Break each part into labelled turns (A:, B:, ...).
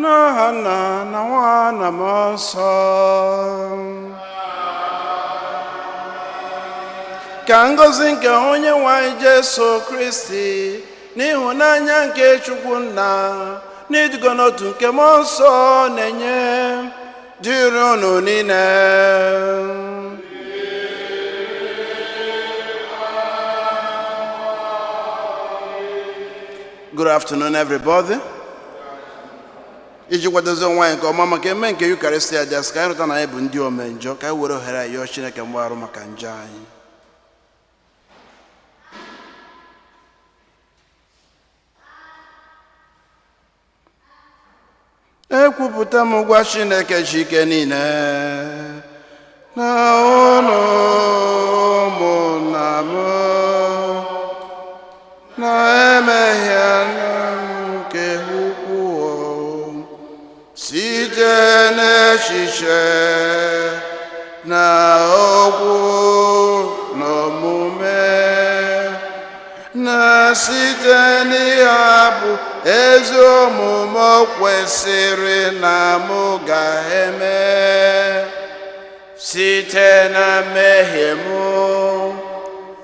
A: N'aha Nna na Nwa na Mmụọ Nsọ. Ka ngọzi nke onye nwe anyị Jesu Kristi, n'ịhụnanya nke Chukwu Nna, n'idugo n'otu nke Mmụọ Nsọ na-enye, dịrị unu niile. Good afternoon, everybody. Iji kwadozi onwe anyị nke ọma maka eme nke Yukaristia dị asị, ka anyị rụta na anyị bụ ndị omenjọ, ka anyị were ohere anyị yọọ Chineke mgbaghara maka njọ anyị. Ekwupụta m gwa Chineke ji ike niile na unu ụmụnna m na-emehie m nke ukwuu site n'echiche na okwu na omume, na site n'ịhapụ ezi omume kwesịrị na mụ ga-eme, site na mmehie m,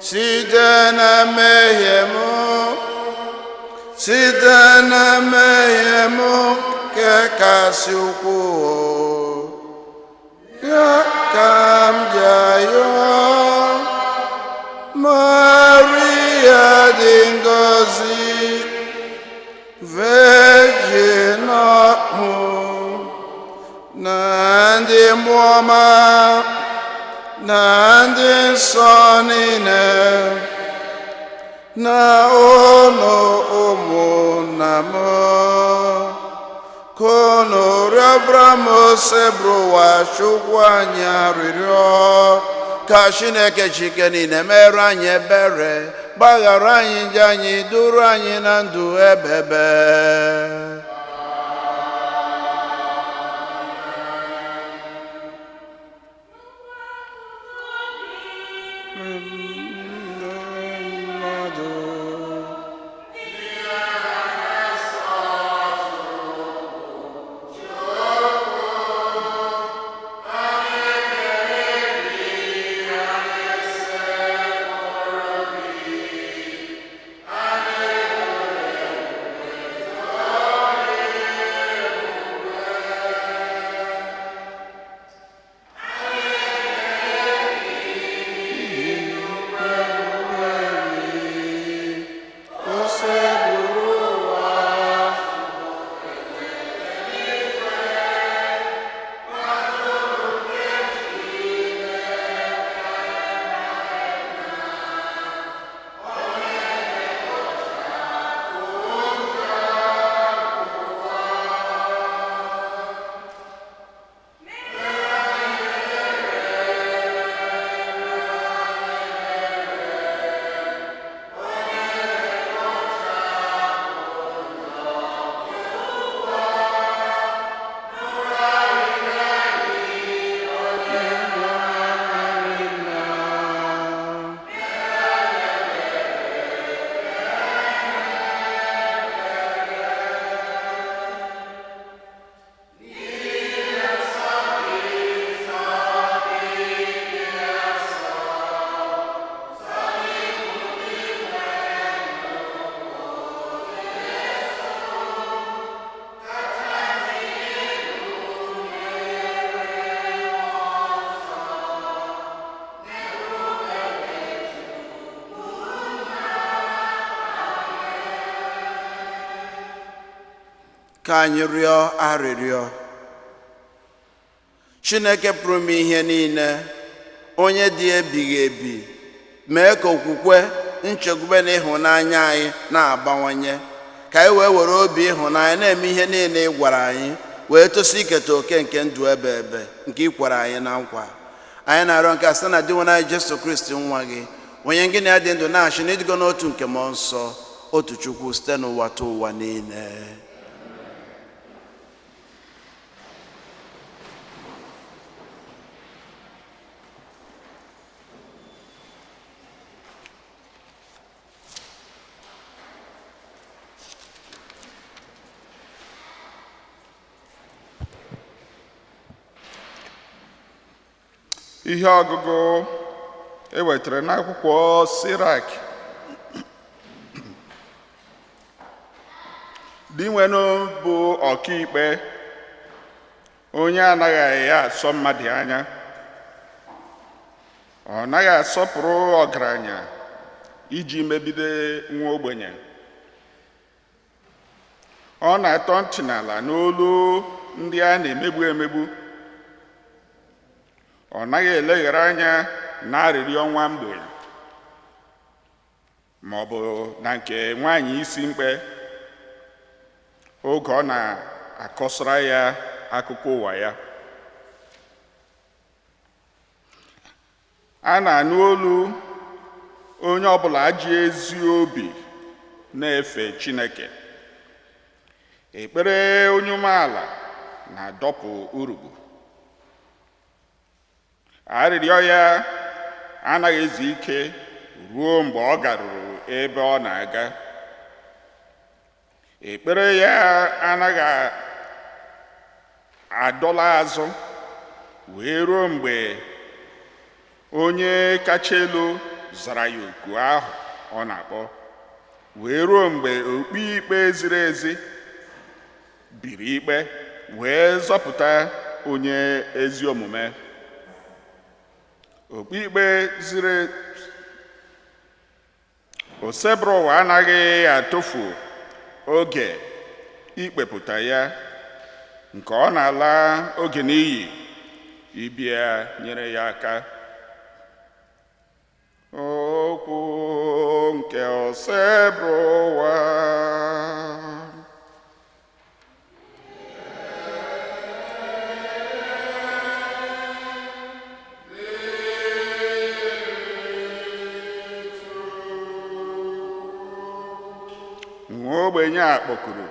A: site na mmehie m, site na mmehie m nke kasị ukwuu. Ya ka m ji ayọ Maria dị ngọzi, Virgin ahụ, na ndị mmụọ ọma na ndị nsọ niile, na unu ụmụnna m, ka unu rịọbara m Osebụrụwa Chukwu anyị arịrịọ, ka Chineke ji ike niile mere anyị ebere, gbaghara anyị njọ anyị, duru anyị na ndụ ebebe. Mmadụ. Osebụrụwa. Ka anyị rịọ arịrịọ. Chineke pụrụ ime ihe niile, onye dị ebighị ebi, mee ka okwukwe, nchekwube na ịhụnanya anyị na-abawanye, ka anyị wee were obi ịhụnanya na-eme ihe niile ị gwara anyị, wee tosi iketa oke nke ndụ ebe ebe nke ị kwere anyị na nkwa. Anyị na-arịọ nke a site na Dinwenụ anyị Jesu Kristi, nwa gị, onye gị na ya dị ndụ na-achị n'ịdịgo n'otu nke Mmụọ Nsọ, otu Chukwu, site n'ụwa tụ ụwa niile.
B: Ihe ọgụgụ e wetara n'akwụkwọ Sirak. Dinwenụ bụ ọkaikpe, onye anaghị asọ mmadụ anya. Ọ naghị asọpụrụ ọgaranya iji megide nwa ogbenye. Ọ na-atọ ntị n'ala n'olu ndị a na-emegbu emegbu. Ọ naghị eleghara anya na arịrịọ nwa mgbei ma ọ bụ na nke nwaanyị isi mkpe, oge ọ na-akọsara ya akụkọ ụwa ya. A na-anụ olu onye ọbụla ji ezi obi na-efe Chineke. Ekpere onye umeala na-adọpụ urukpu. Arịrịọ ya anaghị ezu ike ruo mgbe ọ garuru ebe ọ na-aga. Ekpere ya anaghị adọla azụ wee ruo mgbe onye kacha elu zara ya oku ahụ ọ na-akpọ, wee ruo mgbe okpe ikpe ziri ezi biri ikpe wee zọpụta onye ezi omume. Okpe ikpe ziri Osebụrụwa anaghị atụfu oge ikpepụta ya, nke ọ na-ala oge n'iyi ịbịa nyere ya aka. Okwu nke Osebụrụwa. Nwa ogbenye a kpọkuru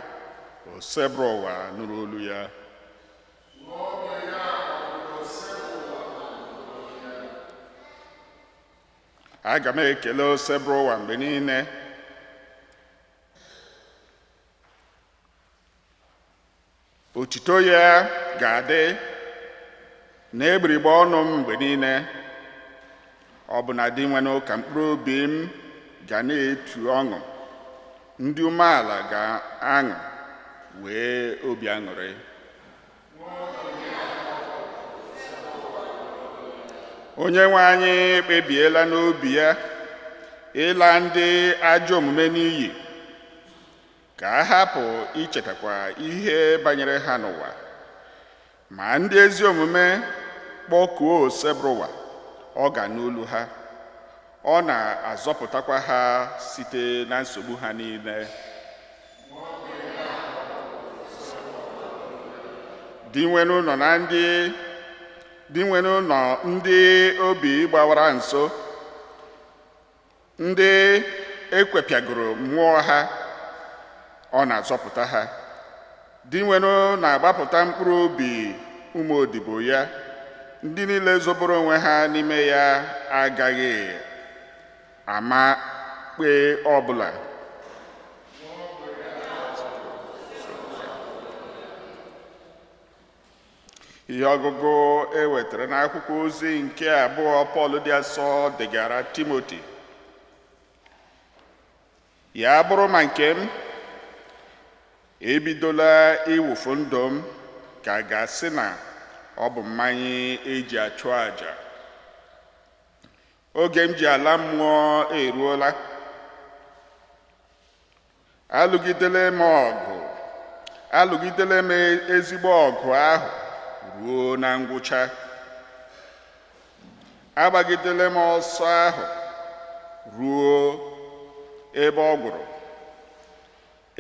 B: Osebụrụwa nụrụ olu ya. Aga m ekele Osebụrụwa mgbe niile. Otuto ya ga-adị n'egbugbere ọnụ m mgbe niile. Ọ bụ na Dinwenụ ka mkpụrụ obi m ga na-etu ọṅụ, ndị umeala ga-aṅụ wee obi aṅụrị. Onye nwe anyị ekpebiela n'obi ya ịla ndị ajọ omume n'iyi, ka a hapụ ichetakwa ihe banyere ha n'ụwa. Ma ndị ezi omume kpọkuo Osebụrụwa, ọ ga-anụ olu ha, ọ na-azọpụtakwa ha site na nsogbu ha niile. Dinwenụ nọ na ndị Dinwenụ nọ ndị obi gbawara nso, ndị ekwepịagoro mmụọ ha, ọ na-azọpụta ha. Dinwenụ na-agbapụta mkpụrụ obi ụmụ odibo ya, ndị niile zoboro onwe ha n'ime ya agaghị ama kpe ọbụla. Ihe ọgụgụ e wetara n'akwụkwọ ozi nke abụọ Pọl dị asọ degara Timoti. Ya bụrụ ma nke m ebidola iwufu ndụ m ka a ga-asị na ọ bụ mmanya eji achụ àjà. Oge m ji ala mmụọ eruola. Alụgidele m ọgụ, alụgidele m ezigbo ọgụ ahụ ruo na ngwụcha. Agbagidele m ọsọ ahụ ruo ebe ọ gwụrụ.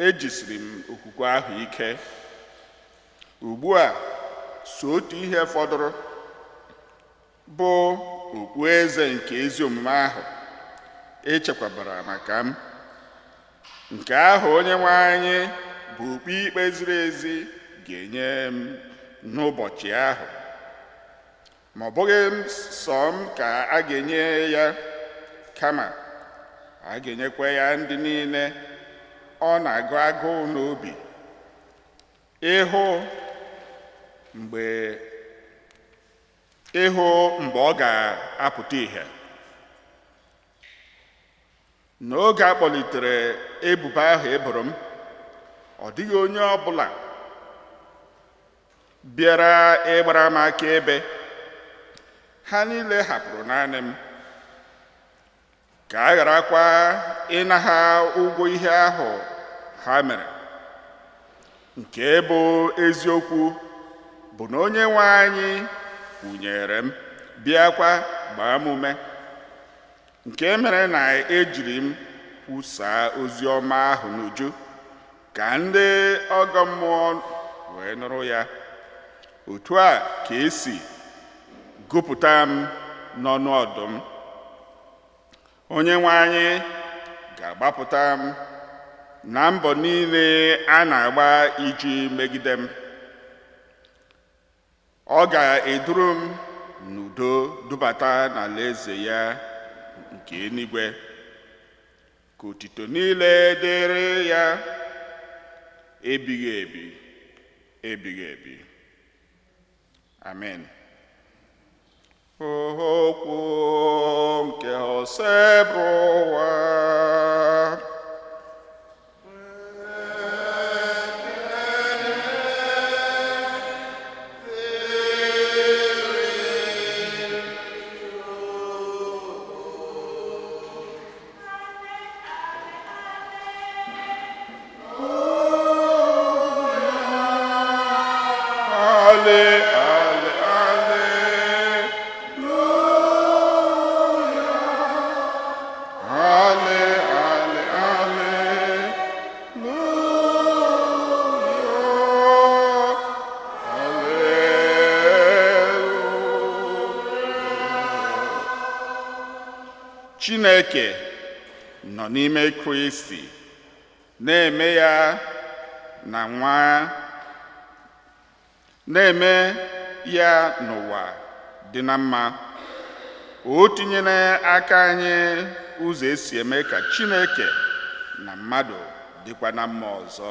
B: Ejisiri m okwukwe ahụ ike. Ugbu a, so otu ihe fọdụrụ bụ okpueze nke ezi omume ahụ echekwabara maka m, nke ahụ onye nwe anyị bụ okpe ikpe ziri ezi ga-enye m n'ụbọchị ahụ. Ma ọ bụghị sọ m ka a ga-enye ya, kama a ga-enyekwa ya ndị niile ọ na-agụ agụụ n'obi ịhụ mgbe Ịhụ mgbe ọ ga-apụta ìhè. N'oge a kpọlitere ebubo ahụ eboro m, ọ dịghị onye ọbụla bịara ịgbara m akaebe. Ha niile hapụrụ naanị m. Ka a gharakwa ịna ha ụgwọ ihe ahụ ha mere. Nke bụ eziokwu bụ na Onye nwe anyị kwụnyere m, bịakwa gbaa m ume, nke mere na ejiri m kwusaa ozi ọma ahụ n'uju ka ndị ọgọ mmụọ wee nụrụ ya. Otu a ka esi gụpụta m n'ọnụ ọdụm. Onye nwe anyị ga-agbapụta m na mbọ niile a na-agba iji megide m. Ọ ga-eduru m n'udo dubata n'alaeze ya nke eluigwe. Ka otito niile dịrị ya ebighị ebi, ebighị ebi. Amen. Okwu nke Osebụrụwa. Ale, ale, ale. Ale, ale, ale. Hallelujah. Chineke nọ n'ime Kristi na-eme ya na nwa na-eme ya n'ụwa dị na mma. O tinyere aka anyị ụzọ esi eme ka Chineke na mmadụ dịkwa na mma ọzọ.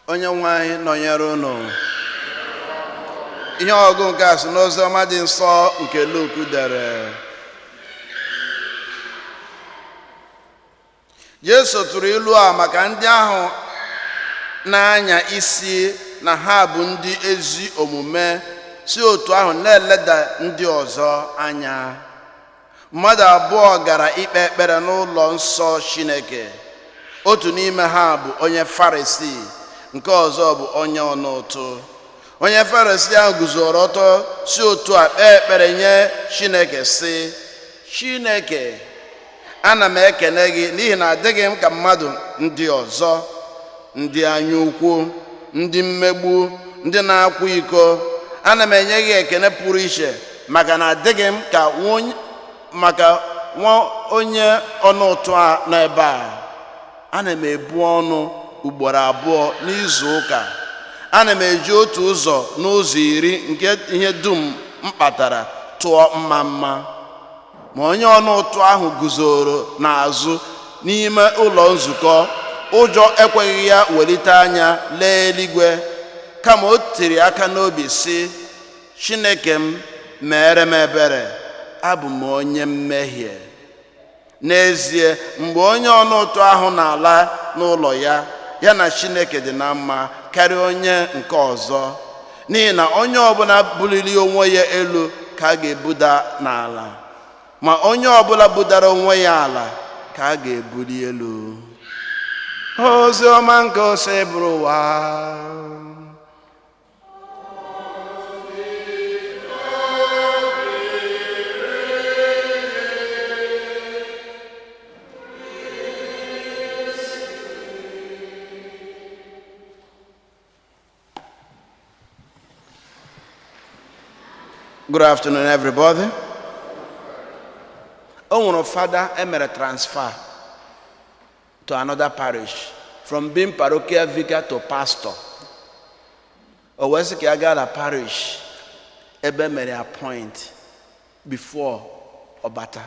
A: Onye nwe anyị nọnyere unu. Ihe ọgụ nke a si n'ozi ọma dị nsọ nke Luk dere. Jesu tụrụ ilu a maka ndị ahụ na-anya isi na ha bụ ndị ezi omume, si otu ahụ na-eleda ndị ọzọ anya. Mmadụ abụọ gara ikpe ekpere n'ụlọ nsọ Chineke. Otu n'ime ha bụ onye Farisii, nke ọzọ bụ onye ọna ụtụ. Onye Farisii ahụ guzoro ọtọ, si otu a kpee ekpere nye Chineke, sị: "Chineke, ana m ekene gị n'ihi na adịghị m ka mmadụ ndị ọzọ, ndị anya ukwu, ndị mmegbu, ndị na-akwa iko. Ana m enye gị ekene pụrụ iche maka na adịghị m ka maka nwa onye ọna ụtụ a n'ebe a. Ana m ebu ọnụ ugboro abụọ n'izu ụka. Ana m eji otu ụzọ n'ụzọ iri nke ihe dum m kpatara tụọ mma mma." Ma onye ọna ụtụ ahụ guzoro n'azụ n'ime ụlọ nzukọ. Ụjọ ekweghị ya welite anya lee eluigwe, kama o tiri aka n'obi sị: "Chineke m, mere m ebere, abụ m onye mmehie." N'ezie, mgbe onye ọna ụtụ ahụ na-ala n'ụlọ ya, ya na Chineke dị na mma karịa onye nke ọzọ, n'ihi na onye ọbụla buliri onwe ya elu ka a ga-ebuda n'ala, ma onye ọbụla budara onwe ya ala ka a ga-ebuli elu. Ozi ọma nke Osebụrụwa. Good afternoon, everybody. O nwere fada emere transfer to another parish, from being parochial vicar to pastor. O wee sị ka ya gaa na parish ebe emere appoint before ọ bata.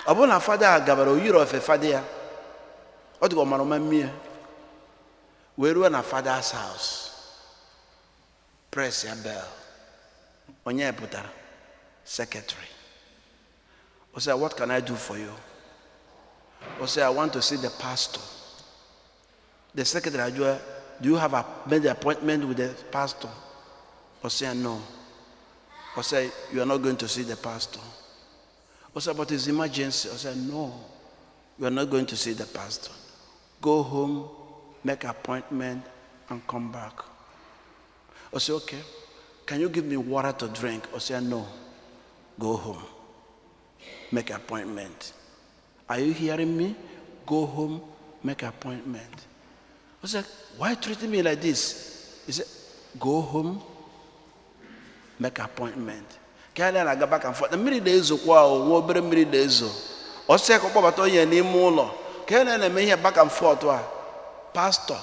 A: Ọ bụrụ na fada a gabara oyiri ofe fada ya, ọ dịka ọ mara ụma mmie wee ruo na father's house, press ya bell. Onye pụtara? Secretary. O say, "What can I do for you?" O say, "I want to see the pastor." The secretary ajụọ, "Do you have a made appointment with the pastor?" O say, "No." O say, "You are not going to see the pastor." O say, "But it's emergency." O say, "No, you are not going to see the pastor. Go home, make appointment and come back." O say, "Okay, can you give me water to drink?" O say, "No, go home, make appointment. Are you hearing me? Go home, make appointment." I said, "Why treating me like this?" He said, "Go home, make appointment." Ka a na-aga back and forth. Mmiri na-ezokwa o, nwa obere mmiri na-ezo. Ọ sị ya ka ọ kpọbata onye n'ime ụlọ. Ka a na-eme ihe back and forth a, pastor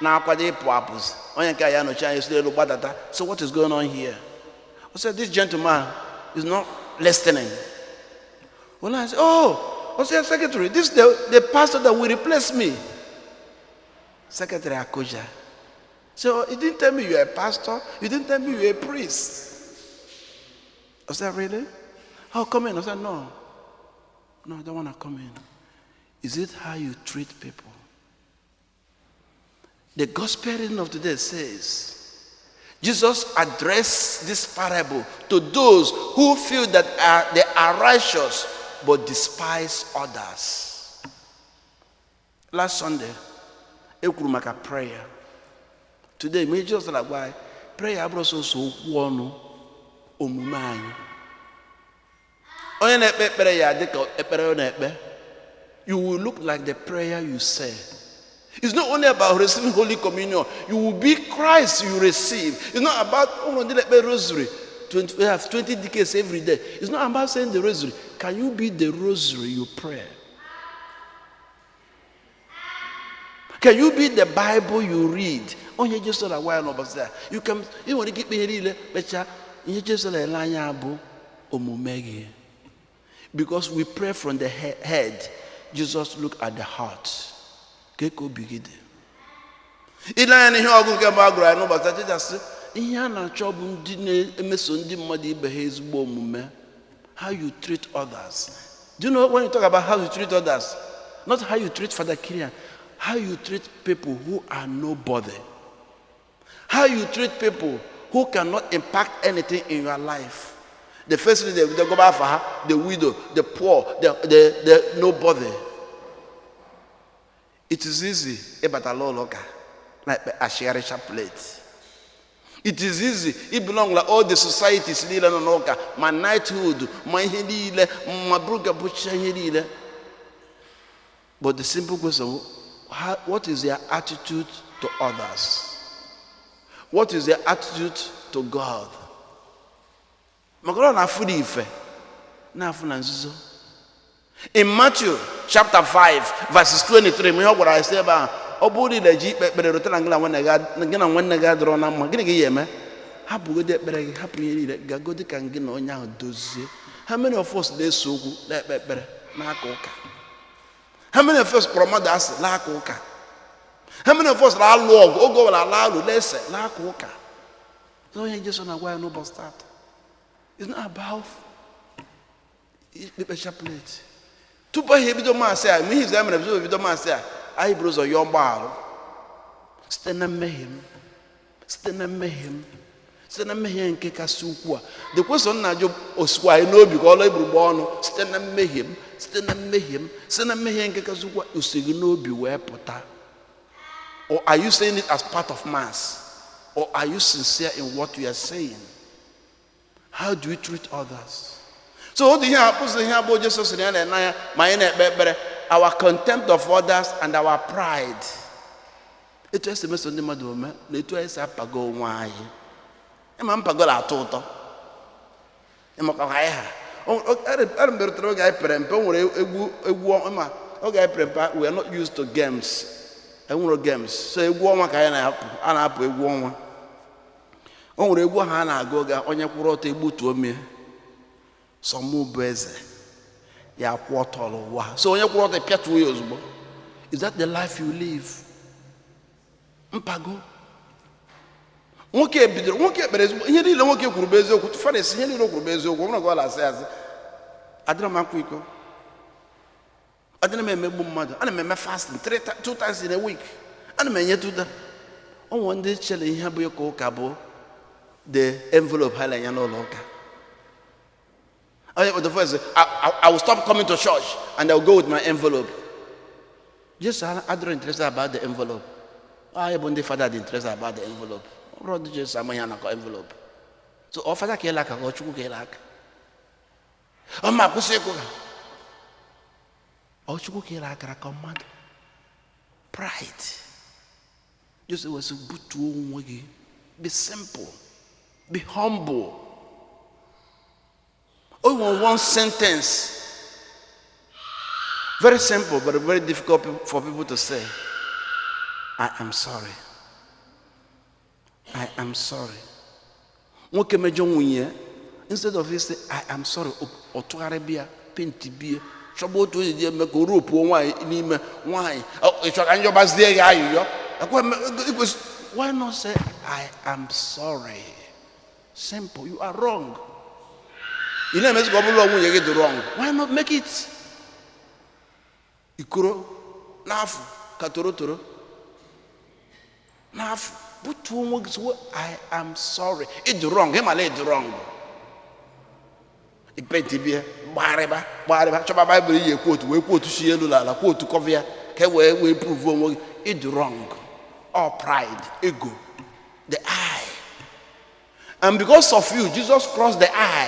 A: na-akwado ịpụ apụzi. Onye nke a ya nọchi anya si elu gbadata. "So what is going on here?" I said, "This gentleman is not listening." Well, I said, "Oh," I said, "Secretary, this is the pastor that will replace me." Secretary Akoja. "So you didn't tell me you're a pastor. You didn't tell me you're a priest." I said, "Really? Oh, come in." I said, "No. No, I don't want to come in." Is it how you treat people? The gospel reading of today says, Jesus addressed this parable to those who feel that they are righteous but despise others. Last Sunday, ekwuru maka prayer. Today, mgbe Jizọs na-agwa anyị, prayer abụrụ sọsọ okwu ọnụ, omume anyị. Onye na-ekpe ekpere ya dị ka ekpere ọ na-ekpe. You will look like the prayer you say. It's not only about receiving Holy Communion. You will be Christ you receive. It's not about, oh, ndị na-ekpe rosary. 20, we have 20 decades every day. It's not about saying the rosary. Can you be the rosary you pray? Can you be the Bible you read? Onye Jesu na-agwa ya n'ụbọchị a. You can, ị nwere ike ikpe ihe niile kpechaa ihe Jesu na-ele anya bụ omume gị. Because we pray from the head. Jesus look at the heart. Ka ka obi gị dị. Ile anya n'ihe ọgụ nke mbụ a gụrụ anyị n'ụbọchị taa, Jizọs sị, ihe a na-achọ bụ ndị na-emeso ndị mmadụ ibe ha ezigbo omume. How you treat others. Do you know when you talk about how you treat others? Not how you treat Father Kilian. How you treat people who are nobody. How you treat people who cannot impact anything in your life. The first thing they go back for her, the widow, the poor, the nobody. It is easy ịbata n'ụlọ ụka na-ekpe ashịgharịcha plate. It is easy i belong like all the societies niile nọ n'ụka, ma knighthood, ma ihe niile, ma bụrụga bụcha ihe niile. But the simple question, what is their attitude to others? What is their attitude to God? Maka na ọ na-afụ n'ife, na-afụ na nzuzo. In Matthew chapter 5 verses 23, ma ihe ọ gwara anyị sị ebe ahụ, ọ bụrụ na ị na-eji ikpe ekpere rute na gị na nwanne gị adịrọ na mma, gịnị ka ị ga-eme? Hapụgodi ekpere gị, hapụ ihe niile, gagodi ka gị na onye ahụ dozie. How many of us na-eso okwu na-ekpe ekpere n'aka ụka? How many of us kpọrọ mmadụ asị n'aka ụka? How many of us na-alụ ọgụ oge ọbụla ala alụ na-ese n'aka ụka? Onye Jesu na-agwa ya n'ụbọchị taata, it's not about ikpecha plate. Tupu anyị ebido maasị a, mgbe ihe izu ya mere tupu ebido maasị a, anyị buru ụzọ yọọ mgbaghara site na mmehie m, site na mmehie m, site na mmehie nke kasị ukwuu a. The question na-ajụ, osikwa anyị n'obi ka ọlụ eburugbo ọnụ, site na mmehie m, site na mmehie m, site na mmehie nke kasị ukwuu a, o gị n'obi wee pụta? Or are you saying it as part of mass? Or are you sincere in what you are saying? How do you treat others? So otu ihe akpụsị ihe abụọ Jesu sịrị ya na-ene anya ma anyị na-ekpe ekpere: our contempt of others and our pride. Etu esi emeso ndị mmadụ ome na etu anyị si apago onwe anyị. Ịma mpago na-atọ ụtọ, ịmaka anyị ha Ere mberutere oge anyị pere mpe, o nwere egwu egwu ọnwa. Oge anyị pere mpe, we are not used to games. Enwere games, so egwu ọnwa ka anyị na-apụ, a na-apụ egwu ọnwa. O nwere egwu ahụ a na-agụ oge onye kwụrụ ọtọ egbutuo mie sọmụ bụ eze ya kwụ ọtọ n'ụwa. So onye kwụrụ ọtọ, pịatuo ya ozugbo. Is that the life you live? Mpago. Nwoke bidoro, nwoke kpere ezigbo. Ihe niile nwoke kwuru bụ eziokwu. Farisi, ihe niile o kwuru bụ eziokwu. Ọ bụrụ ka ọ na-asị asị, adịrọ m akwa iko, adịrọ m emegbu mmadụ, ana m eme fasting two times in a week, ana m enye tụda ụmụ ndị chere. Ihe bụ ịka ụka bụ the envelope ha na-enye n'ụlọ ụka. Onye the first, I will stop coming to church and I will go with my envelope. Jesu adịrọ interested about the envelope. Anyị bụ ndị fada dị interested about the envelope. Ọ bụrụ ndị Jesu amaghị a na-akọ envelope. So ọ fada ka ịla aka, ka ọ Chukwu ka ịla aka, ọ ma kwụsị ịkwụ ha. Ọ Chukwu ka ịla akara ka mmadụ. Pride. Jesu wee sị, butuo onwe gị, be simple, be humble. O nwere one sentence, very simple but very difficult for people to say: "I am sorry, I am sorry." Nwoke mejọ nwunye, instead of say "I am sorry," ọ tụgharị bịa penti bie, chọba otu onye ji eme ka o ropuo nwaanyị n'ime nwaanyị. "Ọ, ị chọrọ ka njọbazie gị ayụyọ?" Why not say "I am sorry"? Simple. You are wrong. Ị na-emezi ka ọ bụrụ nwunye gị dị wrong. Why not make it ikoro n'afọ ka torotoro n'afọ? Butuo onwe gị, sị "I am sorry." Ị dị wrong, ị mala ị dị wrong. Ipenti bie, gbagharịba gbagharịba, chọba Baịbụl iyi ekwu otu wee kwuo otu si elu n'ala, kwuo otu kọva ya ka e wee prove onwe gị. Ị dị wrong. All pride, ego, the I. And because of you, Jesus crossed the I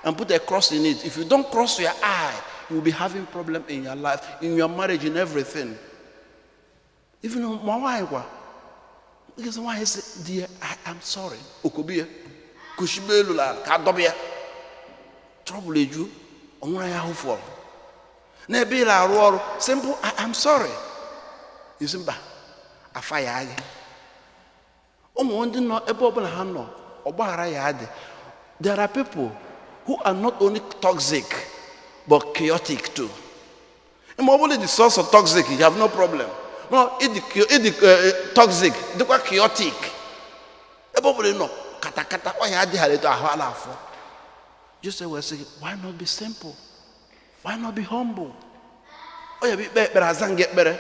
A: and put a cross in it. If you don't cross your I, you will be having problem in your life, in your marriage, in everything. Even ma nwaanyị kwa, because nwaanyị sị di ya "I am sorry," okobi ya koshibe elu la ka adọba ya, trouble eju onwere ya ahụ fọrọ n'ebe ị na-arụ ọrụ. Simple "I am sorry," isi mba afa ya gị. Ụmụ ndị nọ ebe ọbụla ha nọ, ọgbaghara ya dị. There are people who are not only toxic but chaotic too. Ma ọ bụrụ the source of toxic, you have no problem. No, ịdị toxic dịkwa chaotic. Ebe ọ bụla ị nọ, katakata ọhịa adịghara eto ahụ ala afọ. Joseph wee sị gị, why not be simple? Why not be humble? Ọ ya bụ ikpe ekpere, aza gị ekpere.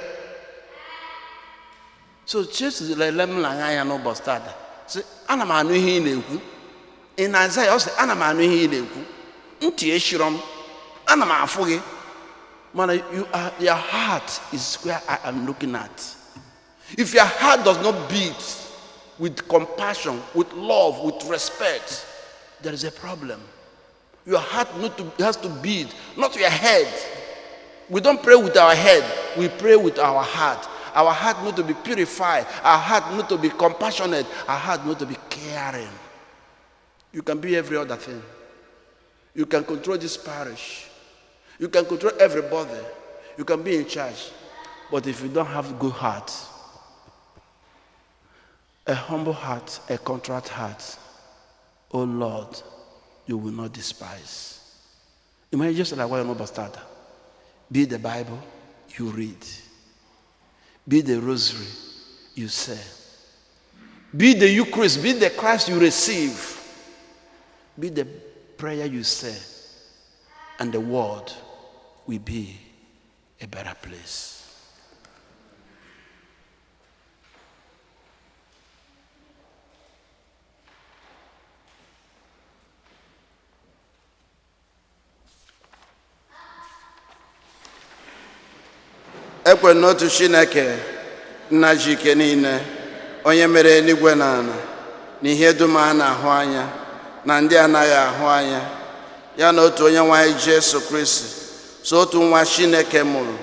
A: So Jesu lele m na anya n'ụbọchị tata, sị, ana m anụ ihe ị na-ekwu. Ị na-aza ya, ọ sị, ana m anụ ihe ị na-ekwu, ntị eshirọ m, ana m afụ gị, mana your heart is where I am looking at. If your heart does not beat with compassion, with love, with respect, there is a problem. Your heart not to, has to beat, not your head. We don't pray with our head, we pray with our heart. Our heart need to be purified, our heart need to be compassionate, our heart need to be caring. You can be every other thing. You can control this parish, you can control everybody, you can be in charge, but if you don't have good heart, a humble heart, a contrite heart, oh Lord, you will not despise. Imagine just like why you're starter. Be the Bible you read. Be the rosary you say. Be the Eucharist, be the Christ you receive. Be the prayer you say. And the world will be a better place. Ekwe n'otu Chineke, Nna ji ike niile, onye mere eluigwe na ala na ihe dum a na-ahụ anya na ndị anaghị ahụ anya, ya na otu onye nwanyị, Jesu Kristi, so otu nwa Chineke mụrụ,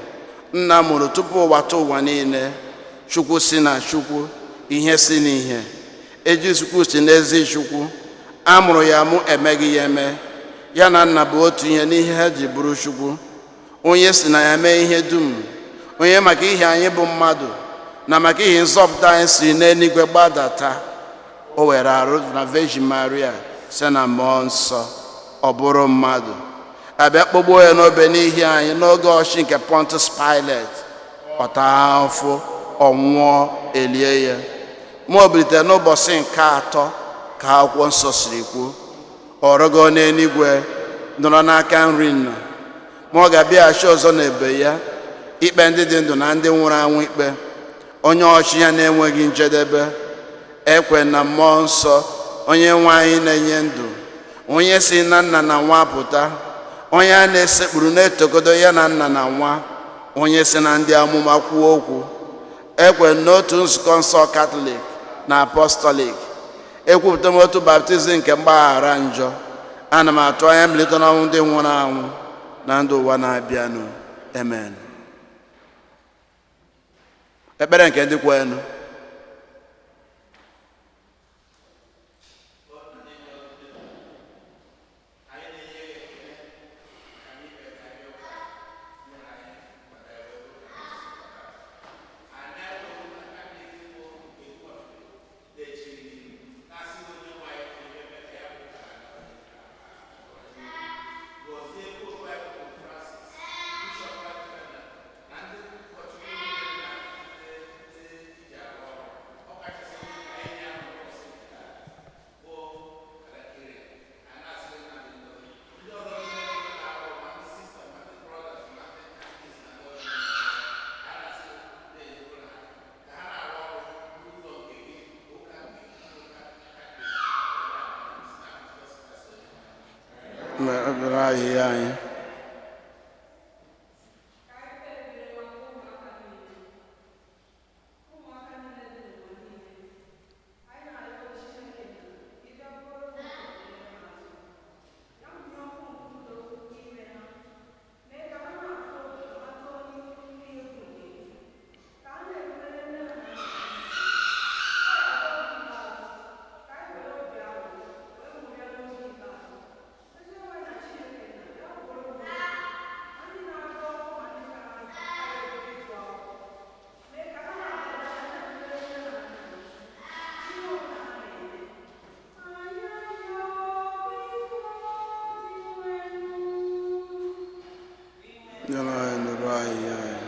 A: Nna mụrụ tupu ụwa tụ ụwa niile, Chukwu si na Chukwu, ihe si n'ihe, eji Chukwu si n'ezi Chukwu, a mụrụ ya mụ, emeghị ya eme, Ya na nna bụ otu ihe n'ihe ha ji bụrụ Chukwu, onye si na ya mee ihe dum, onye maka ihe anyị bụ mmadụ na maka ihe nzọpụta anyị si n'eluigwe gbadata. O were arụ na Virgin Maria site na mmụọ nsọ, ọ bụrụ mmadụ, abịa kpọgbuo ya n'obe n'ihi anyị n'oge ọchị nke Pontius Pilate. Ọ taa ahụhụ, ọ nwụọ, elie ya, ma o bilitere n'ụbọchị nke atọ ka akwụkwọ nsọ siri kwuo. Ọ rịgo n'eluigwe, nọrọ n'aka nri nna, ma ọ ga-abịaghachi ọzọ n'ebe ya ikpe ndị dị ndụ na ndị nwụrụ anwụ ikpe, onye ọchị ya na-enweghị njedebe. Ekwe na mmụọ nsọ, onye nwe anyị na-enye ndụ, onye si na nna na nwa pụta, onye a na-esekpuru na-etogodo ya na nna na nwa, onye si na ndị amụma kwuo okwu. Ekwe n'otu nzukọ nsọ Katọlik na Apọstọlik. Ekwupụta m otu baptizim nke mgbaghara njọ. Ana m atụ anya mbilite n'ọnwụ ndị nwụrụ anwụ na ndụ ụwa na-abịanụ. Amen. Ekpere nke ndị kwenụ. Ekpere ahịhịa anyị. Nyere anyị, nụrụ ahịhịa anyị.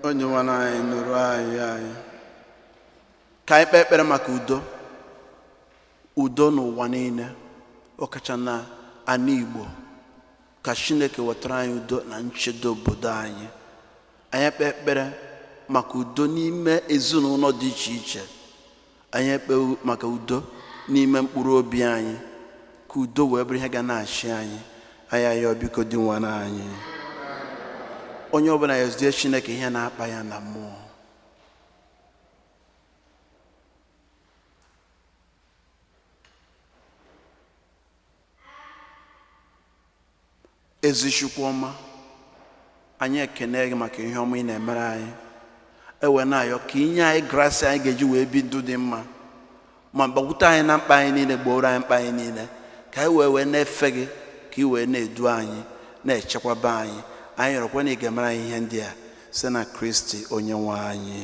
A: Onye nwe anyị, nụrụ anyị. Anyị ka anyị kpee ekpere maka udo, udo n'ụwa niile, ọkacha na ana Igbo. Ka Chineke wetara anyị udo na nchedo obodo anyị. Anyị kpee ekpere maka udo n'ime ezinụlọ dị iche iche. Anyị ekpe maka udo n'ime mkpụrụ obi anyị, ka udo wee bụrụ ihe ga na-achị anyị. Anyị ayọ, biko, dị nwa anyị. Onye ọbụla ya zie Chineke ihe na-akpa ya na mmụọ. Ezi Chukwu ọma, anyị ekene gị maka ihe ọma ị na-emere anyị. Ewe na-ayọ ka inye anyị grasị anyị ga-eji wee bi ndụ dị mma, ma gbakwute anyị na mkpa anyị niile, gboro anyị mkpa anyị niile, ka anyị wee na-efe gị ka Ka ị wee na-edu anyị, na-echekwaba anyị. Anyị rịọkwa na ị ga-emere anyị ihe ndị a site na Kristi onye nwe anyị.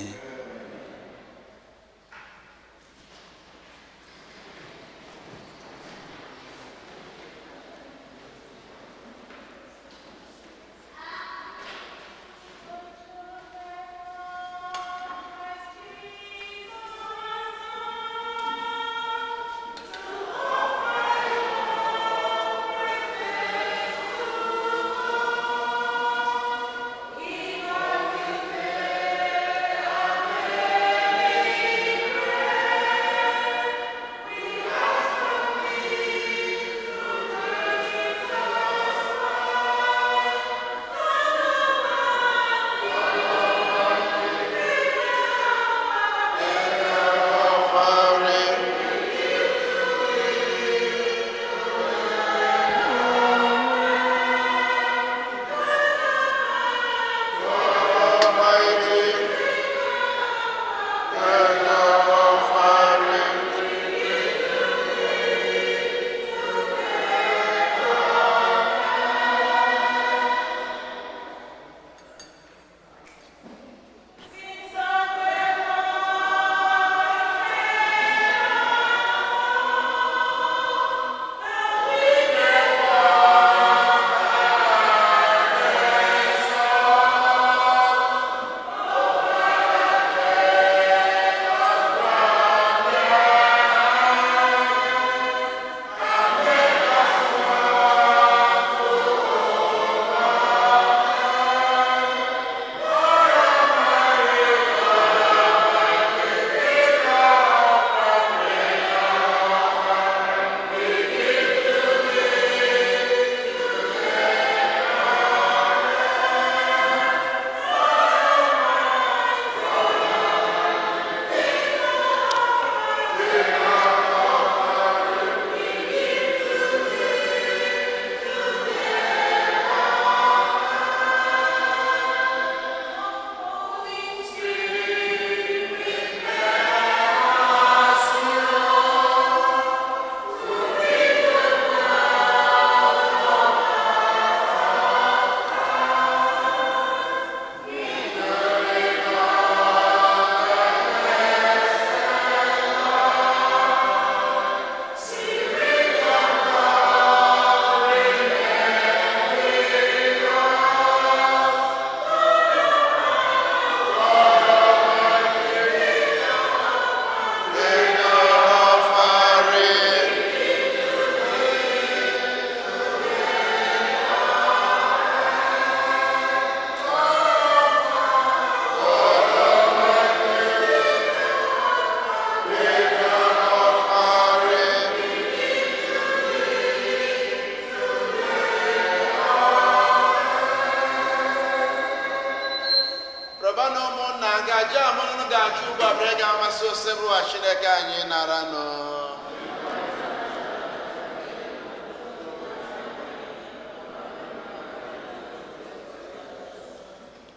A: Rọba na ụmụnna ngaji amụnụ ga-achụ ugbu a bere ga-amasị Osebụrụwa Chineke anyị nara nụ.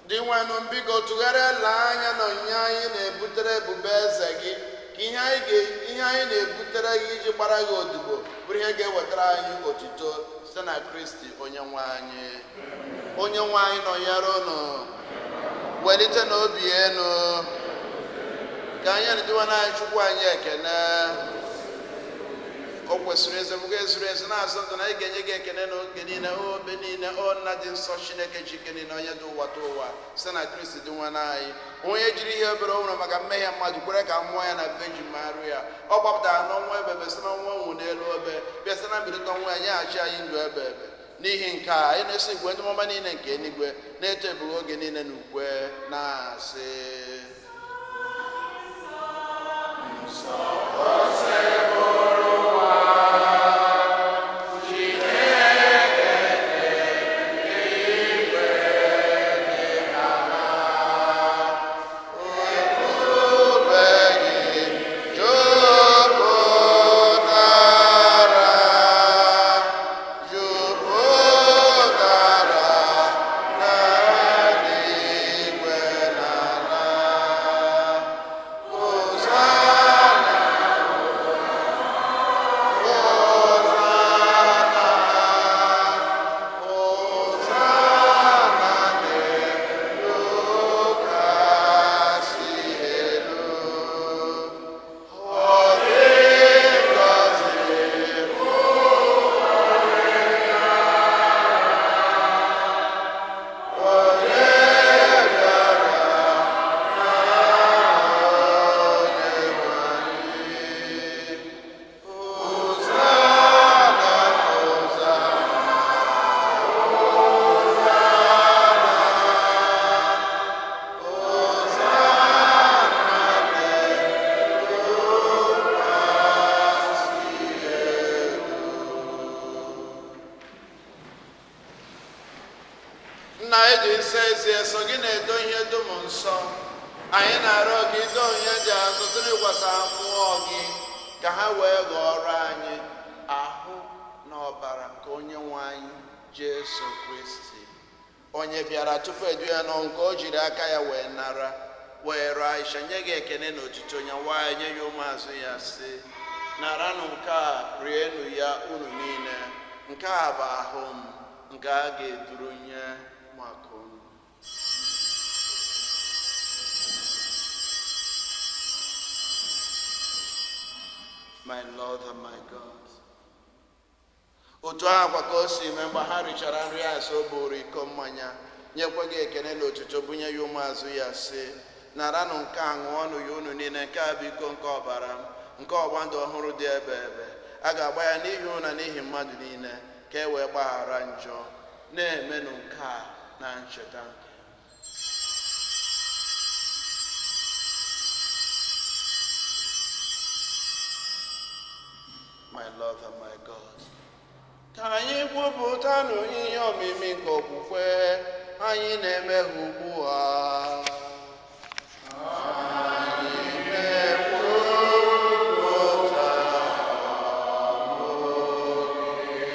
A: Dị nwenụ, biko tụgharịa lee anya na onyinye anyị na-ebutere ebube eze gị, ka ihe anyị na-ebutere gị iji gbara gị odibo bụrụ ihe ga-ewetara anyị otuto site na Kristi onye nwe anyị. Onye nwe anyị nọnyere unu. Welite n'obi enu ka anyị na-ediwe anyị Chukwu anyị ekene. O kwesịrị eze bụga ezuru ezu na-azụ ndụ na anyị ga-enye gị ekene n'oge niile, o obe niile, o nna dị nsọ, Chineke chike niile, onye dị ụwa tụ ụwa, site na Kristi dị nwa anyị, onye jiri ihe obere o nwere maka mmehie mmadụ kwere ka mmụọ ya na Virgin Maria. Ọ gbapụtara n'ọnwa ebebe site n'ọnwa ọnwụ n'elu obe, bịa site na mbilite ọnwụ ya nyeghachi anyị ndụ ebe ebe. N'ihi nke a anyị na-eso igwe ndị mmụọ niile nke eluigwe na-eto ebube oge niile na ukwe na-asị: Jupụtara, jupụtara n'eluigwe na ala. Hosana. Jesu, gị na-edo ihe dum nsọ. Anyị na-arịọ gị ido onye dị azụ site n'ịkwasa mmụọ gị ka ha wee ghọọrọ anyị ahụ na ọbara nke onye nwe anyị Jesu Kristi, onye bịara tupu edu ya n'ọnwụ, nke o jiri aka ya wee nara, wee rịọ Aisha, nye gị ekene na otuto, nye nwaanyị, nye ya ụmụazụ ya, sị: "Naranụ nke a, rienụ ya unu niile. Nke a bụ ahụ m nke a ga-eduru nye maka unu." My Lord and my God. Otu ahụ kwa ka o si mee mgbe ha richara nri asị, o buru iko mmanya, nyekwa gị ekene na otuto, bunye ya ụmụazụ ya, sị: "Naranụ nke a, ṅụọnụ ya unu niile. Nke a bụ iko nke ọbara m, nke ọgba ndụ ọhụrụ dị ebe ebe. A ga-agba ya n'ihi unu na n'ihi mmadụ niile, ka e wee gbaghara njọ. Na-emenụ nke a na ncheta nke." My Lord and my God. Ka anyị kwupụtanụ ihe omimi nke okwukwe anyị na-eme ha ugbu a. Anyị na-ekwupụta ọnwụ gị,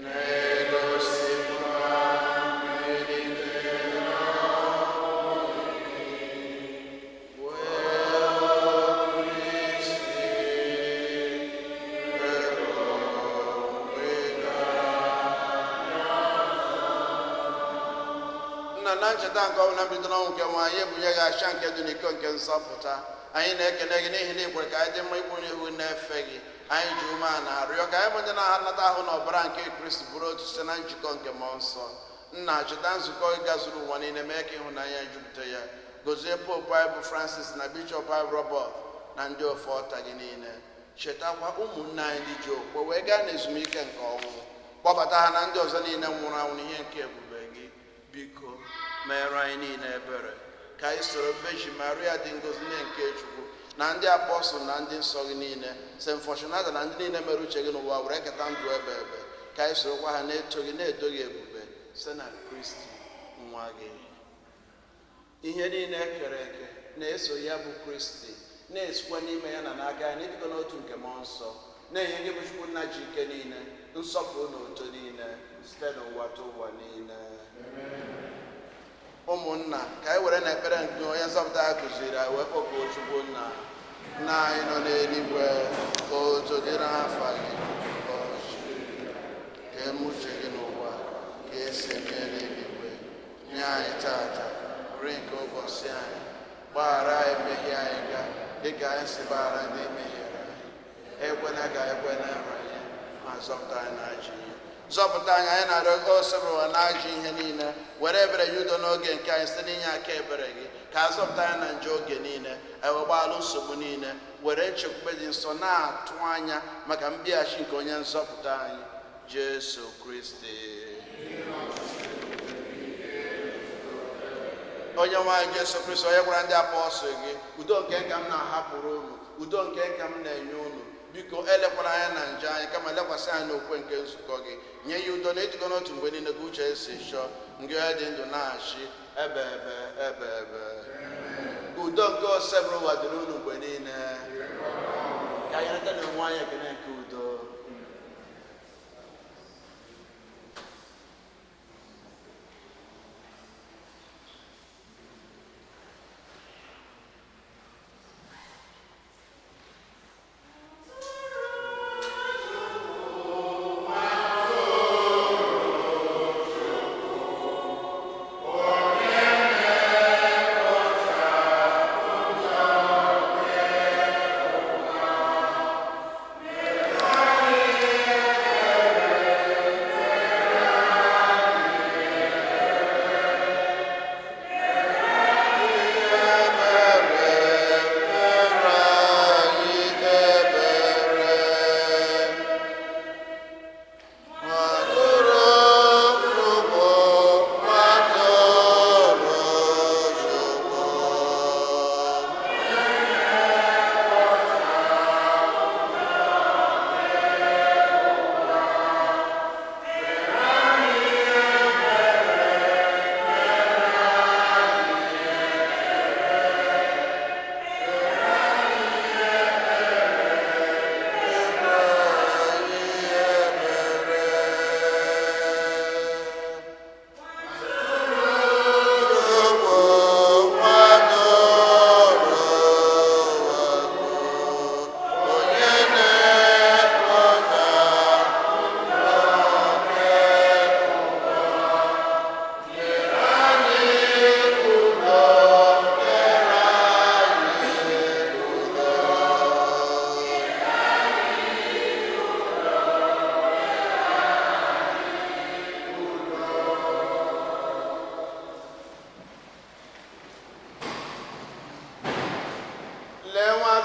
A: na-egosikwa mbilite n'ọnwụ gị, wee Kristi. Nna, na ncheta nke ọbụla mbido n'ọnwụ nke nwa anyị, ebunye gị acha nke dị n'iko nke nzọpụta. Anyị na-ekene gị n'ihi na ikwere ka anyị dị mma ikwu n'ihu na-efe gị. Anyị ji umeala arịọ ka anyị bụ ndị na-anata ahụ na ọbara nke Kristi bụrụ otu site na njikọ nke mmụọ nsọ. Nna, cheta nzukọ gị gazuru ụwa niile, mee ka ịhụnanya jupụta ya. Gozie Popu anyị bụ Francis, na Bishọp anyị bụ Robert, na ndị ofe ọta gị niile. Chetakwa ụmụnne anyị ndị ji okwe wee gaa n'ezumike nke ọnwụ. Kpọbata ha na ndị ọzọ niile nwụrụ anwụ n'ihe nke ebube gị. Biko meere anyị niile ebere, ka anyị soro Virgin Maria dị ngọzi, nne nke Chukwu, na ndị apọstụl na ndị nsọ gị niile, St. Fortunata na ndị niile mere uche gị n'ụwa, were keta ndụ ebe ebe, ka anyị sorokwa ha na-eto gị, na-edo gị ebube, site na Kristi nwa gị. Ihe niile e kere eke na-eso ya bụ Kristi, na-esikwa n'ime ya na n'aka ya, n'ịdịkọ n'otu nke mmụọ nsọ, na-enye gị bụ Chukwu nna ji ike niile nsọpụrụ na oto niile, site n'ụwa ta ụwa niile. Ụmụnna, ka anyị were na ekpere nke onye nzọpụta ya kụziri anyị wee kpọkuo Chukwu nna. Nna anyị nọ n'eluigwe, ka otuto dịrị afa gị, ka ọchịchị ka eme uche gị n'ụwa ka esi eme n'eluigwe. Nye anyị tata nri nke ụbọchị anyị. Gbaghara anyị mmehie anyị ga dịka anyị si gbaghara ndị mehiere anyị. Ekwena ka anyị kwe na nranye, ma zọpụta anyị na ajọ ihe. Zọpụta anyị, anyị na-arịọ, Osebụrụwa, na ajọ ihe niile. Were ebere ya udo n'oge nke anyị site n'inye aka ebere gị, ka a zọpụta anyị na njọ oge niile, anyị wee gbaalụ nsogbu niile, were nchekwube dị nsọ na-atụ anya maka mbịaghachi nke onye nzọpụta anyị Jesu Kristi. Onye nwe anyị Jesu Kristi, onye gwara ndị apọstụl gị, "Udo nke ka m na-ahapụrụ unu, udo nke ka m na-enye unu," biko elekwara anya na njọ anyị, kama lekwasị anya n'okwe nke nzukọ gị. Nye ya udo na ịdịkọ n'otu mgbe niile ka uche esi chọọ, ngị onye dị ndụ na-achị ebe ebe ebe ebe. Ka udo nke Osebụrụwa dịrị unu mgbe niile. Ka anyị nata na onwe anyị ekene nke udo.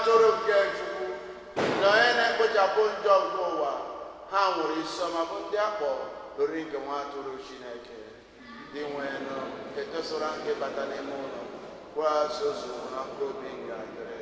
A: atụrụ nke Chukwu, na onye na-ekpochapụ njọ nke ụwa. Ha nwere isiọma bụ ndị a kpọrọ lori nke nwa atụrụ Chineke. Dị nwenụ, etosara nke bata n'ime ụlọ kwa sozu na mkpụrụ obi nke adịrị.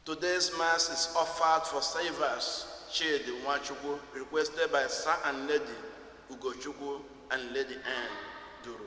A: Today's Mass is offered for Savers Chidi Nwachukwu, requested by Sir and Lady Ugochukwu and Lady Anne Duru.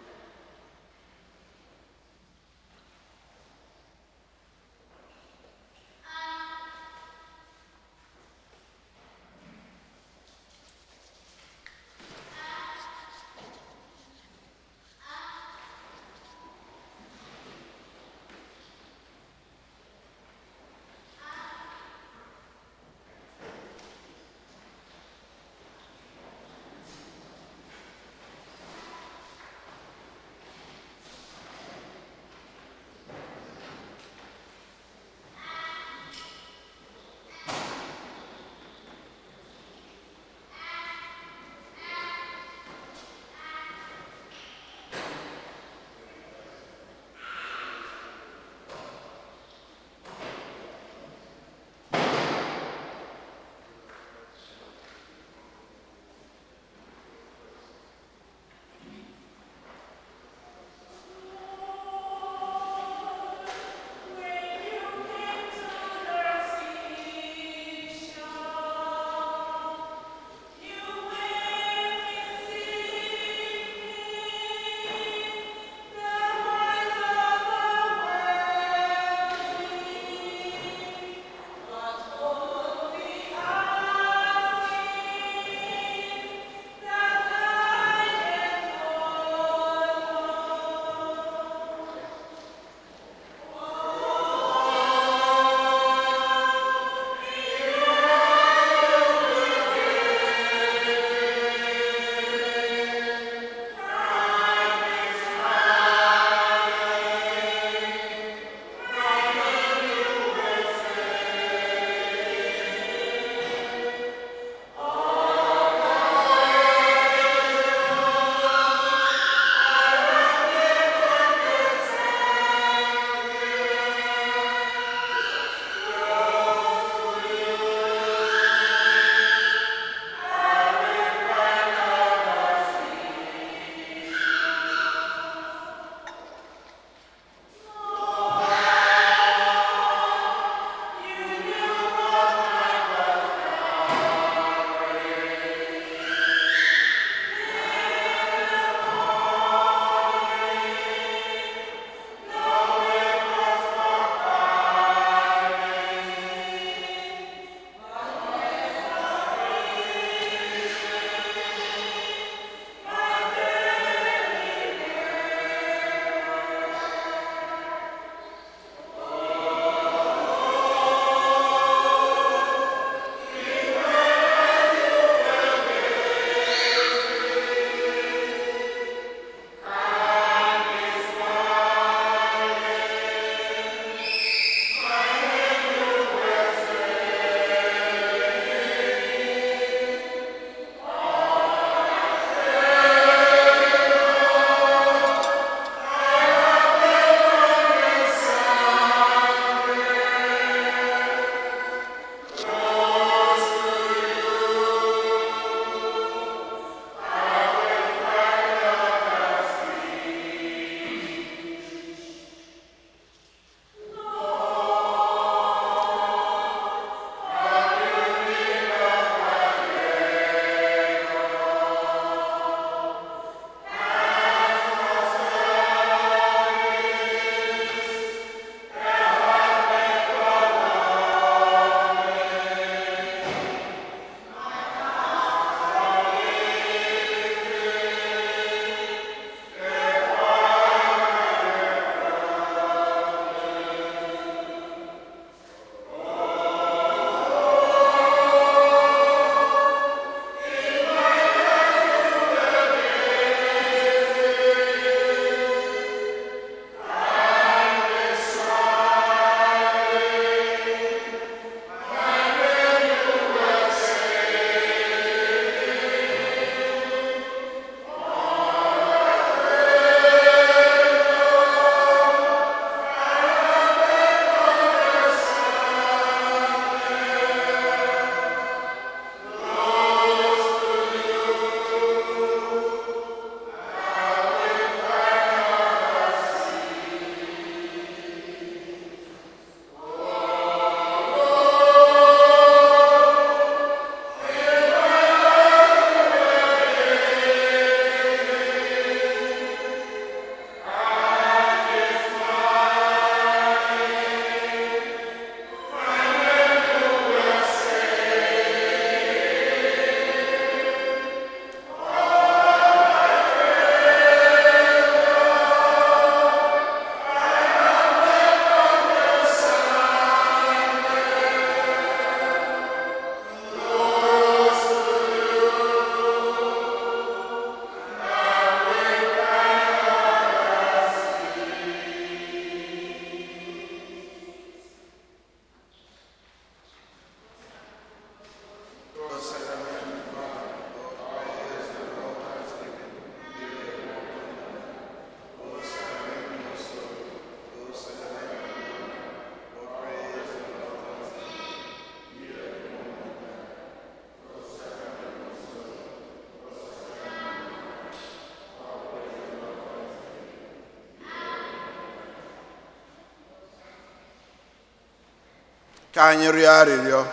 A: Ka anyị rịọ arịrịọ.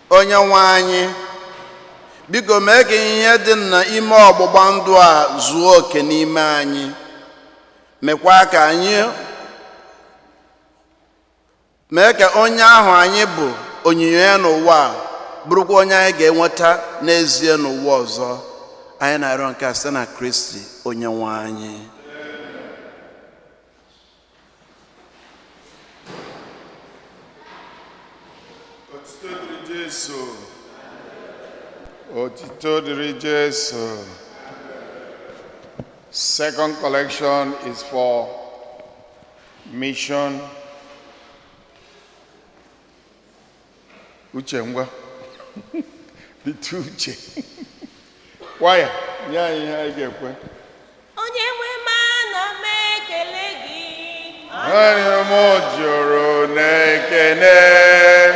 A: Onye nwe anyị, biko mee ka ihe dị n'ime ọgbụgba ndụ a zuo oke n'ime anyị. Mekwa ka anyị mee ka onye ahụ anyị bụ onyinyo ya n'ụwa a bụrụkwa onye anyị ga-enweta n'ezie n'ụwa ọzọ. Anyị na-arịọ nke a site na Kristi onye nwe anyị.
B: Otito dịrị Jesu. Otito dịrị Jesu. Second collection is for mission. Uche, ngwa. The two Uche. Waya, nye anyị ihe anyị ga-ekwe.
C: Onye nwe m, ana m ekele gị.
B: Anya m jụrụ n'ekene.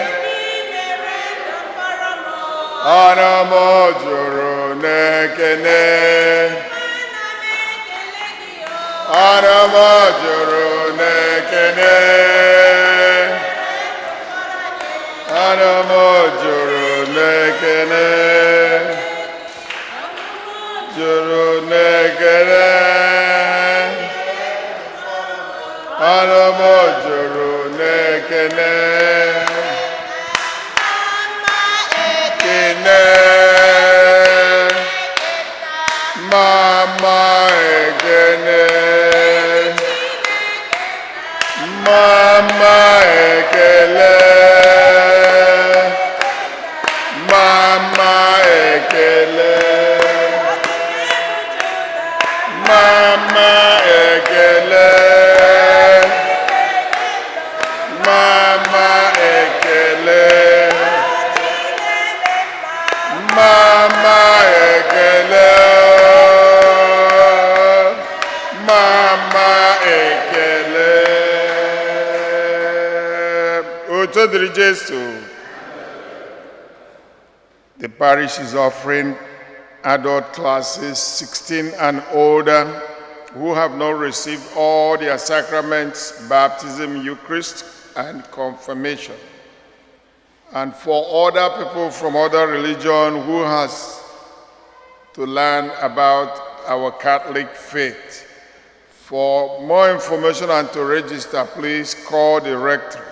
C: Ebe i mere ka mfọrọ m.
B: Anya m jụrụ n'ekene.
C: Ana m ekele gị o.
B: Anya m jụrụ n'ekene. Anya m jụrụ n'ekene. Jụrụ n'ekene. Anya m jụrụ n'ekene.
C: Mama.
B: Kene. Mama ekene. Mama ekele. Mama ekele. Mama ekele. Mama ekele. Mama ekele. Mama ekele. Otito dịrị Jesu. The parish is offering adult classes 16 and older who have not received all their sacraments, baptism, Eucharist, and confirmation. And for other people from other religion who has to learn about our Catholic faith. For more information and to register, please call the rectory.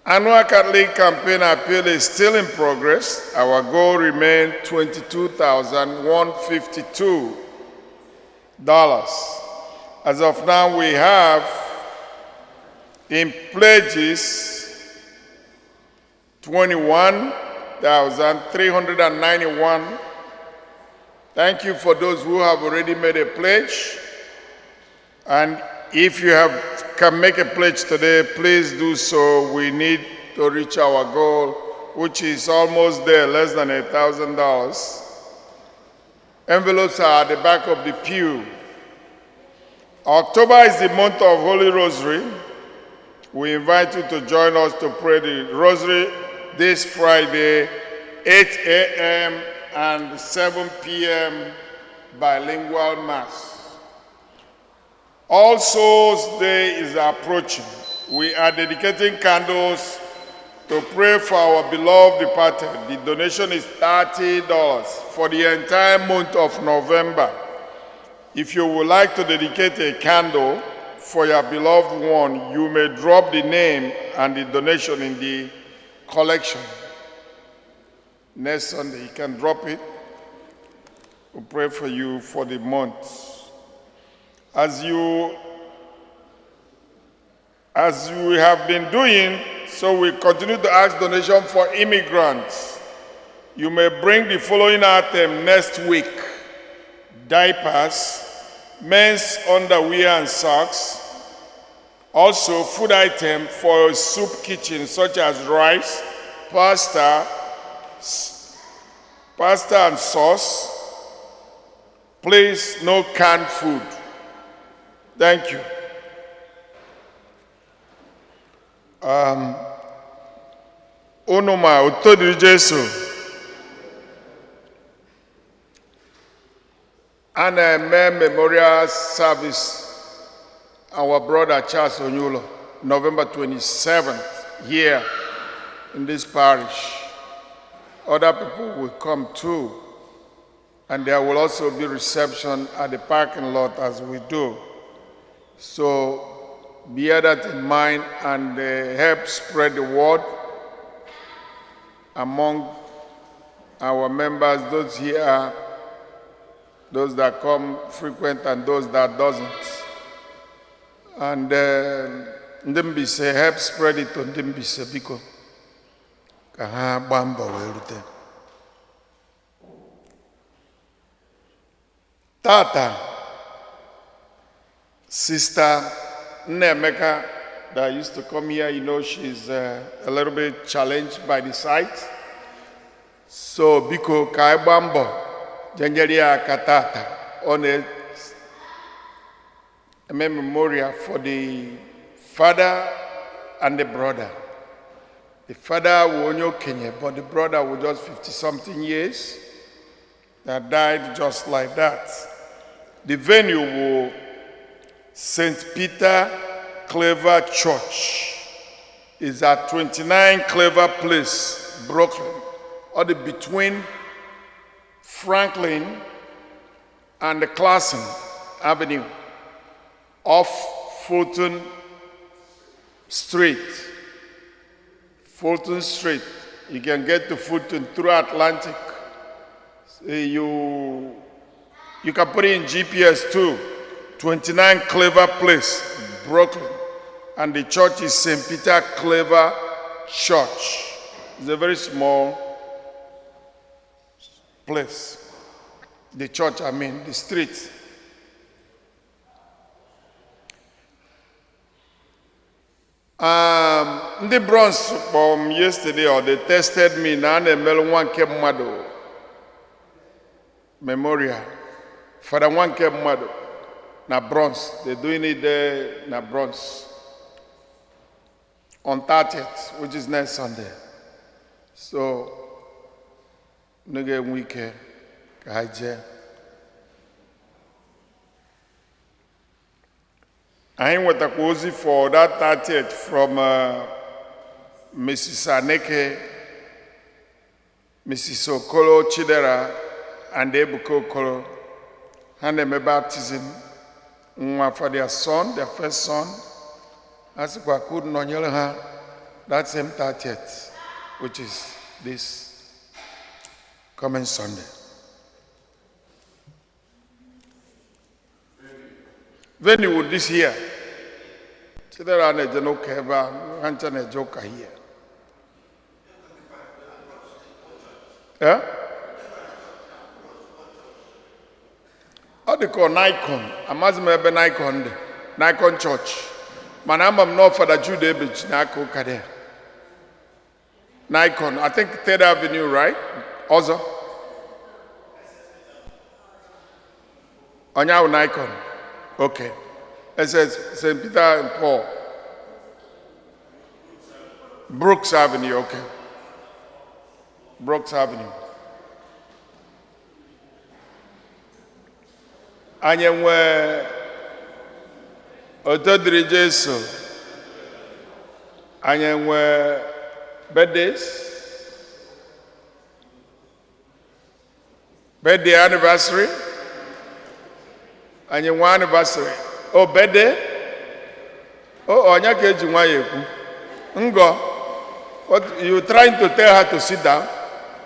B: Annual Catholic Campaign Appeal is still in progress. Our goal remains $22,152. As of now, we have in pledges 21,391. Thank you for those who have already made a pledge. And if you have can make a pledge today, please do so. We need to reach our goal, which is almost there, less than $1,000. Envelopes are at the back of the pew. October is the month of Holy Rosary. We invite you to join us to pray the Rosary this Friday, 8 a.m. and 7 p.m. bilingual Mass. All Souls Day is approaching. We are dedicating candles to pray for our beloved departed. The donation is $30 for the entire month of November. If you would like to dedicate a candle for your beloved one, you may drop the name and the donation in the collection. Next Sunday, you can drop it. We'll pray for you for the month. As we have been doing, so we continue to ask donation for immigrants. You may bring the following item next week: diapers, men's underwear and socks, also food item for a soup kitchen such as rice, pasta and sauce. Please, no canned food. Thank you. Unu ma, otito dịrị Jesu. A na-eme memorial service our brother Charles Onyulo. November 27th here in this parish. Other people will come too, and there will also be reception at the parking lot as we do. So bear that in mind and help spread the word among our members, those here, those that come frequent and those that doesn't. And ndị Mbaise, help spread it to ndị Mbaise, biko, ka ha gbaa mbọ wee rute. Tata, Sister Nnemeka that used to come here, she's a little bit challenged by the sight. So biko, ka anyị gbaa mbọ jee nyere ya aka tata. Ọ na-eme memorial for the father and the brother. The father was onye okenye, but the brother was just 50 something years that died just like that. The venue was St. Peter Claver Church. Is at 29 Claver Place, Brooklyn, or the between Franklin and the Classen Avenue, off Fulton Street. Fulton Street. You can get to Fulton through Atlantic. So you can put it in GPS too. 29 Claver Place, Brooklyn. And the church is St. Peter Claver Church. It's a very small place. The church, I mean, the street. Ndị Bronx kpọrọ m yesterday or they texted me na a na-emelụ nwa nke mmadụ memorial. Father nwa nke mmadụ na Bronx. They're doing it there na Bronx on 30th, which is next Sunday. So, ndị ga-enwe ike ka ha jee. Anyị nwetakwa ozi for that 30th from Mrs. Aneke, Mrs. Okolo Chidera, and Ebuka Okolo. Ha na-eme baptism nwa for their son, their first son. Ha sịkwa ka unu nọnyere ha that same 30th, which is this coming Sunday. Venue would this year. Chidera na-eje n'ụka ebe a, ha ncha na-eje ụka here. Eh? Ọ dị ka ọ Nikon, amaghịzi m ebe Nikon dị, Nikon Church. Mana ama m na ọ Fada Jude Ebeji n'aka ụka dị. Nikon, I think Third Avenue, right? Ọzọ? Onye ahụ Nikon? Okay. It says St. Peter and Paul. Brooks Avenue, okay. Brooks Avenue. Anyị enwe oto dịrị Jesu. Anyị enwe birthdays. Birthday, anniversary. Anyị nwe anniversary. Oh, birthday? Oh, onye ka eji nwayọ ekwu? Ngo, what you trying to tell her to sit down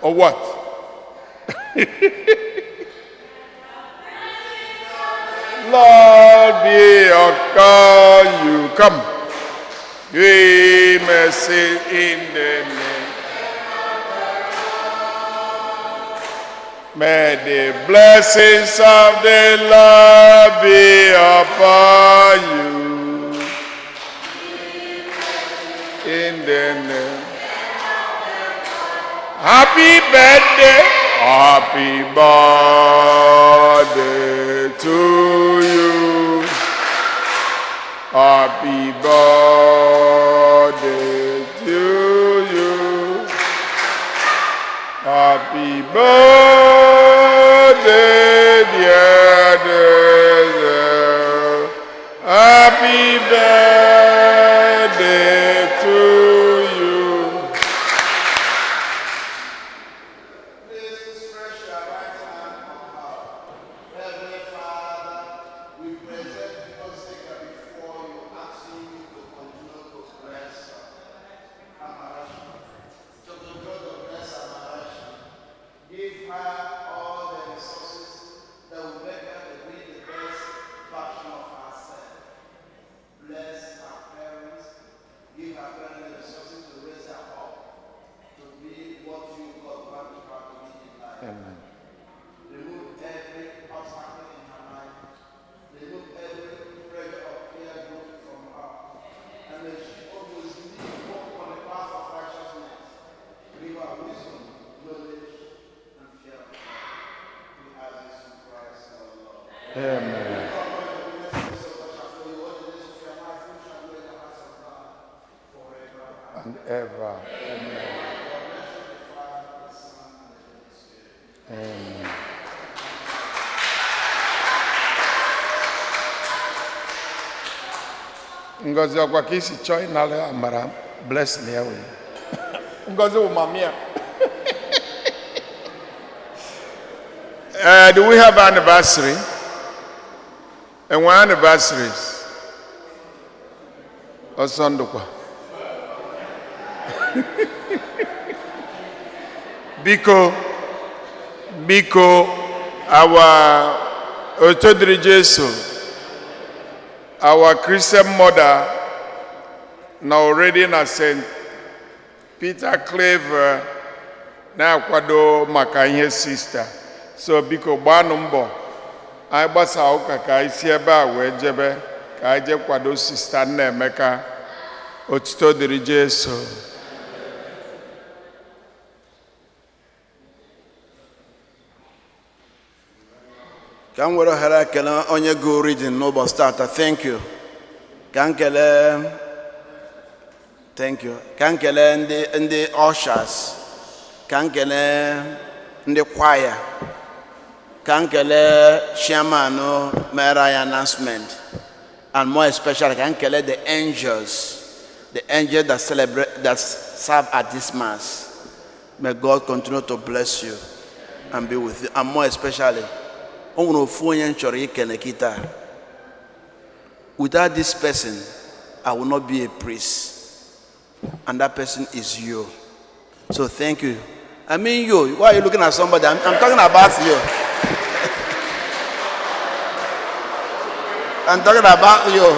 B: or what? Lord be upon you. Come. Be mercy in the name. May the blessings of the Lord be upon you. In the name. Happy birthday. Happy birthday to you. Happy birthday to you. Happy birthday, dear dear. Happy birthday. birthday to you.
A: Please stretch your right hand on her. Heavenly Father, we present Osika before you, asking you to continue to bless her. Amarachi. To continue to bless Amarachi. Give her all the resources that will make her to be the best version of herself. Bless her parents. Give her parents the resources to raise her up to be what you God want her to be in life. Remove every obstacle in her life. Remove every pressure of peer group from her. And may she always live walk on the path of righteousness. Give her wisdom, knowledge, and fear of God. We ask this in Christ our Lord.
B: Amen. And ever. Amen. Amen. Ngozi ọkwa ka isi chọọ ịnara amara blessing ya wee. Ngozi wụ mami ya. Do we have anniversary? Enwe anniversaries? Ọsọ ndụkwa. Biko, biko, our Otodiri Jesu, our Christian mother, na already na St. Peter Claver na-akwado maka ihe sista. So biko gbaanụ mbọ anyị gbasaa ụka ka anyị si ebe a wee jebe ka anyị jee kwado sista Nnaemeka. Otuto dịrị Jesu.
A: Ka m were ohere ekele onye gụrụ reading n'ụbọchị tata. Thank you. Ka m kelee, thank you. Ka m kelee ndị ushers, ka m kelee ndị choir, ka m kelee chairman mere anyị announcement, and more especially ka m kelee the angels, the angels that celebrate, that serve at this mass. May God continue to bless you and be with you, and more especially o nwere ofu onye m chọrọ ikele kịta. Without this person, I will not be a priest, and that person is you. So thank you. I mean you. Why are you looking at somebody? I'm talking about you. I'm talking about you.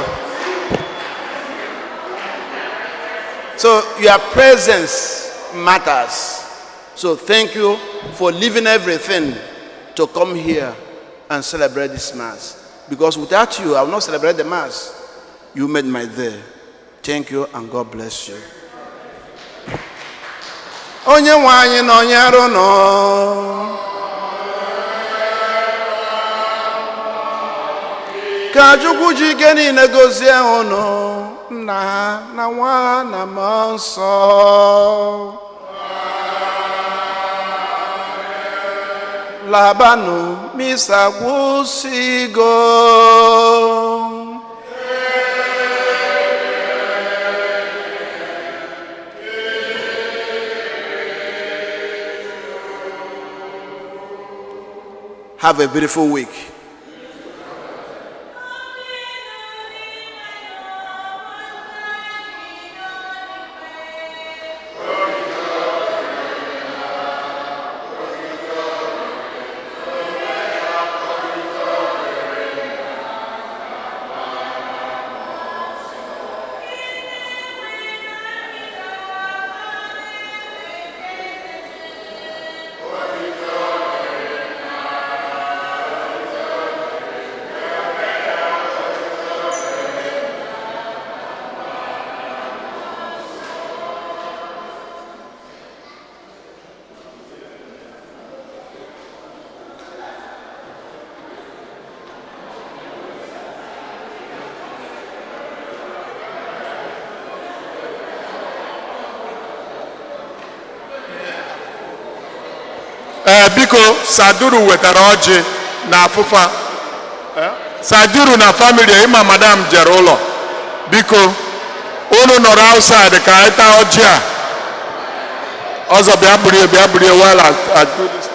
A: So your presence matters. So thank you for leaving everything to come here and celebrate this mass, because without you, I will not celebrate the mass. You made my day. Thank you, and God bless you. Onye nwe anyị nọnyere unu. Ka Chukwu ji ike niile gozie unu, Nna na Nwa na Mmụọ Nsọ. Labanụ, misa gwụsigo. Have a beautiful week.
B: Ee, biko, Saduru wetara ọjị na afụfa. Ee, Saduru na family ịma madam jere ụlọ. Biko. Unu nọrọ outside ka anyị taa ọjị a. Ọzọ, bịa burie, bịa burie while I do this.